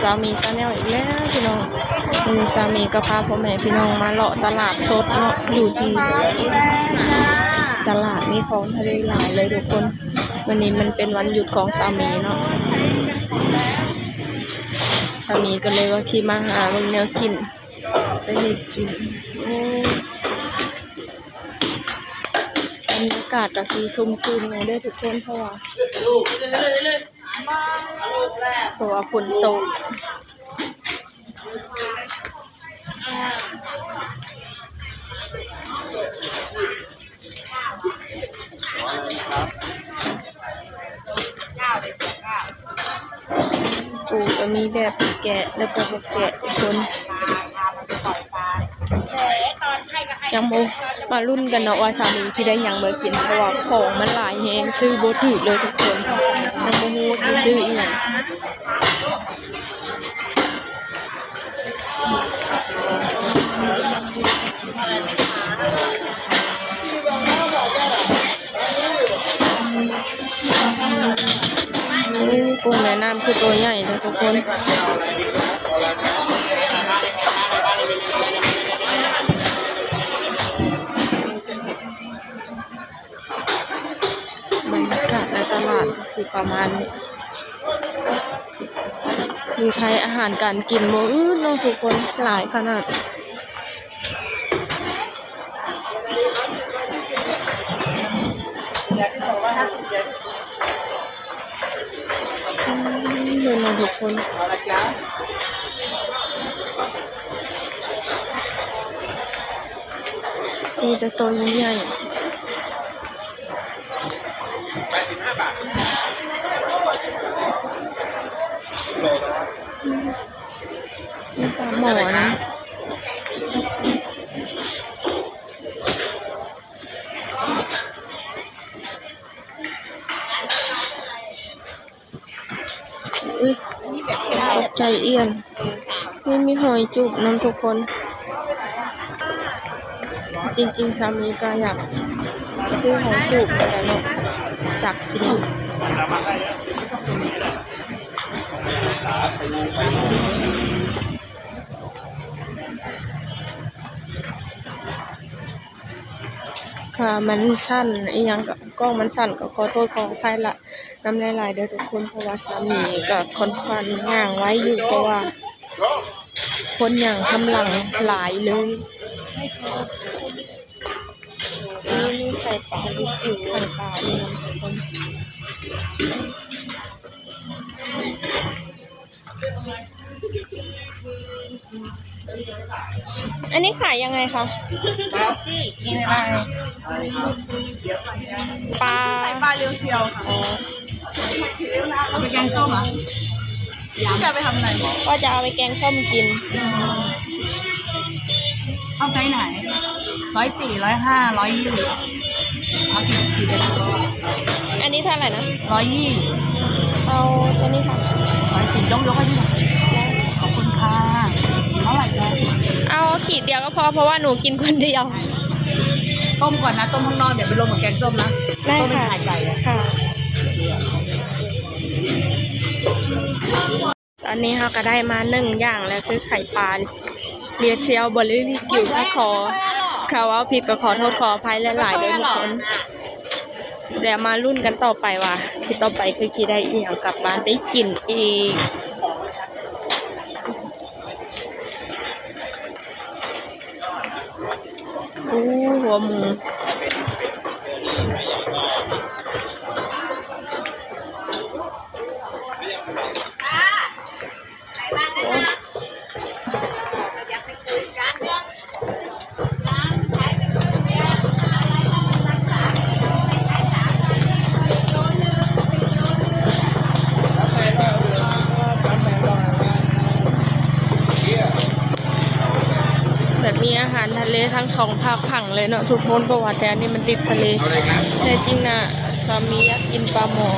ສາມີຊາແນລອີກແລ້ວພີ່ນ້ອງ. ມື້ນີ້ສາມີກໍພາພໍ່ແມ່ພີ່ນ້ອງມາເລາະຕະຫຼາດສົດເນາະ ຢູ່ທີ່ຕະຫຼາດມີຂອງທະເລຫຼາຍເລີຍທຸກຄົນ. ມື້ນີ້ມັນເປັນວັນຢຸດຂອງສາມີເນາະ ສາມີກໍເລີຍວ່າຊິມາຫາເບິ່ງແນວກິນໄປເຮັດກິນ. ໂອ້ ບັນຍາກາດກໍຊິຊຸ່ມຊື່ນແດ່ເດີທຸກຄົນ ເພາະວ່າ ເພາະວ່າຝົນຕົກ. ປູກໍມີແບບແກະ ແລ້ວກໍບໍ່ແກະທຸກຄົນ. ຍັງບໍ່ ມາລຸ້ນກັນເນາະວ່າສາມີຊິໄດ້ຫຍັງມາກິນ ເພາະວ່າຂອງມັນຫຼາຍແຮງ ຊື້ບໍ່ຖືກເລີຍທຸກຄົນ ຍັງບໍ່ຮູ້ວ່າຊິຊື້ອີ່ຫຍັງ. ໂອ້ ກຸ້ງແມ່ນ້ຳຄືໂຕໃຫຍ່ເດີທຸກຄົນ. ບັນຍາກາດໃນຕະຫຼາດກໍຄືປະມານນີ້. ຢູ່ໄທອາຫານການກິນບໍ່ອຶດເນາະທຸກຄົນ ຫຼາຍຂະໜາດ. ອືມ ເບິ່ງເນາະທຸກຄົນ ມີແຕ່ໂຕໃຫຍ່ໆ. ມີປາໝໍນະ. ອຸ້ຍ ຕົກໃຈອ່ຽນ. ນີ້ມີຫອຍຈູບນຳທຸກຄົນ. ຈິງໆ ສາມີກໍຢາກຊື້ຫອຍຈູບຫັ້ນແຫຼະເນາະ ຈັກກິນ. ຄ່າມັນສັ້ນອີ່ຫຍັງກໍ ກ້ອງມັນສັ້ນກໍຂໍໂທດຂໍອະໄພລະ ນຳຫຼາຍໆເດີທຸກຄົນ ເພາະວ່າສາມີກໍຄ່ອນຂ້າງຍ່າງໄວຢູ່ ເພາະວ່າຄົນຍ່າງນຳຫຼັງຫຼາຍເລີຍ. ນີ້ ນີ້ໄຂ່ປາ ໄຂ່ປາອີ່ຫຍັງທຸກຄົນ. ອັນນີ້ຂາຍຍັງໄງຄະ? ປາ ໄຂ່ປາເລວຊຽວ. ອໍ ເອົາໄປແກງສົ້ມເຫລໍ? ຈະເອົາໄປທຳອະໄລ? ກໍຈະເອົາໄປແກງສົ້ມກິນ. ເອົາໄຊໄໝ? ຮ້ອຍສີ່ ຮ້ອຍຫ້າ ຮ້ອຍຊາວ. ເອົາກີ່ ກີ່ເປັນ? ອັນນີ້ເທົ່າໃດນະ? ຮ້ອຍຊາວ. ເອົາຕົວນີ້ຄ່ະ. ຮ້ອຍຊາວ ຍົກ ຍົກໃຫ້ພີ່. ຂອບຄຸນຄ່ະ. ເທົ່າໃດ? ເອົາຂີດດຽວກໍພໍ ເພາະວ່າໜູກິນຄົນດຽວ. ຕົ້ມກ່ອນນະ ຕົ້ມຂ້າງນອກ ດຽວໄປລົມກັບແກງສົ້ມນະ. ໄດ້ ຕົ້ມເປັນຂາໄກ່ອະ. ຄ່ະ. ຕອນນີ້ເຮົາກໍໄດ້ມາໜຶ່ງຢ່າງແລ້ວ ຄືໄຂ່ປາເລວຊຽວບໍລິລິກິວ ຖ້າຂໍ ຖ້າເວົ້າຜິດກໍຂໍໂທດຂໍອະໄພຫຼາຍໆເດີທຸກຄົນ. ແລ້ວມາລຸ້ນກັນຕໍ່ໄປວ່າ ຄລິບຕໍ່ໄປຄືຊິໄດ້ອີ່ຫຍັງກັບບ້ານໄປກິນອີກ. ໂອ້ ຫົວໝູ. ແບບມີອາຫານທະເລທັງສອງພາກຝັ່ງເລີຍເນາະທຸກຄົນ ເພາະວ່າແຖວນີ້ມັນຕິດທະເລ. ແທ້ຈິງນະ ສາມີຢາກກິນປາໝໍ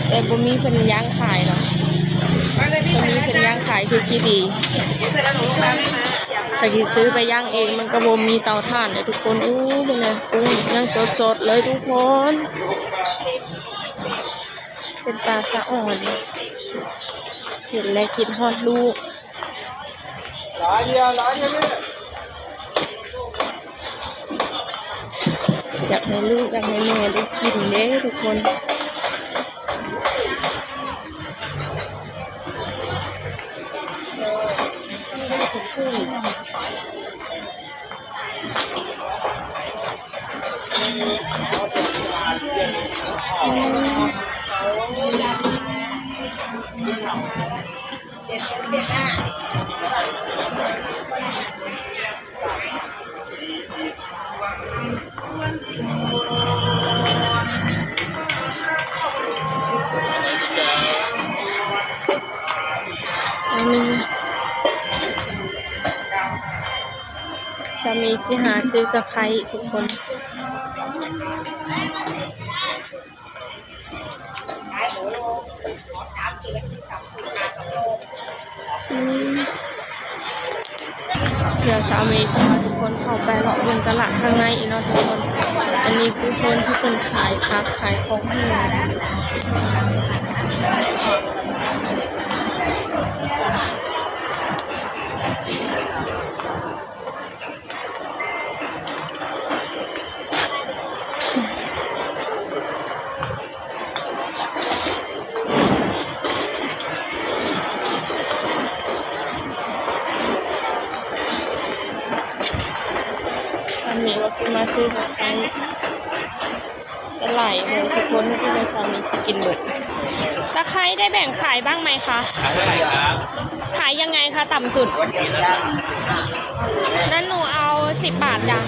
ແຕ່ບໍ່ມີເພິ່ນຍ່າງຂາຍເນາະ. ບໍ່ມີເພິ່ນຍ່າງຂາຍຄືຊິດີ. ຖ້າຊິຊື້ໄປຍ່າງເອງ ມັນກໍບໍ່ມີເຕົາຖ່ານເດ້ທຸກຄົນ. ໂອ້ ເບິ່ງແດ່ ກຸ້ງຍັງສົດໆເລີຍທຸກຄົນ. ເປັນຕາສະອອນ. ເຫັນແລ້ວຄິດຮອດລູກ. ຢາກໃຫ້ລູກ ຢາກໃຫ້ແມ່ໄດ້ກິນເດ້ທຸກຄົນ. ອັນນີ້ ສາມີຊິຫາຊື້ຕະໄຄທຸກຄົນ. ອືມ ດຽວສາມີຈະພາທຸກຄົນເຂົ້າໄປເລາະເບິ່ງຕະຫຼາດຂ້າງໃນອີກເນາະທຸກຄົນ. ອັນນີ້ຄືໂຊນທີ່ເພິ່ນຂາຍຜັກຂາຍຂອງແຫ້ງ. ອັນນີ້ວ່າຄືມາຊື້ຕະໄຄ ຫຼາຍເລີຍທຸກຄົນ ທີ່ໄດ້ສາມີກິນເບິດ. ຕະໄຄໄດ້ແບ່ງຂາຍບ້າງໄໝຄະ? ຂາຍຍັງໄງຄະ ຕ່ຳສຸດ? ນັ້ນໜູເອົາສິບບາດຈ້າ.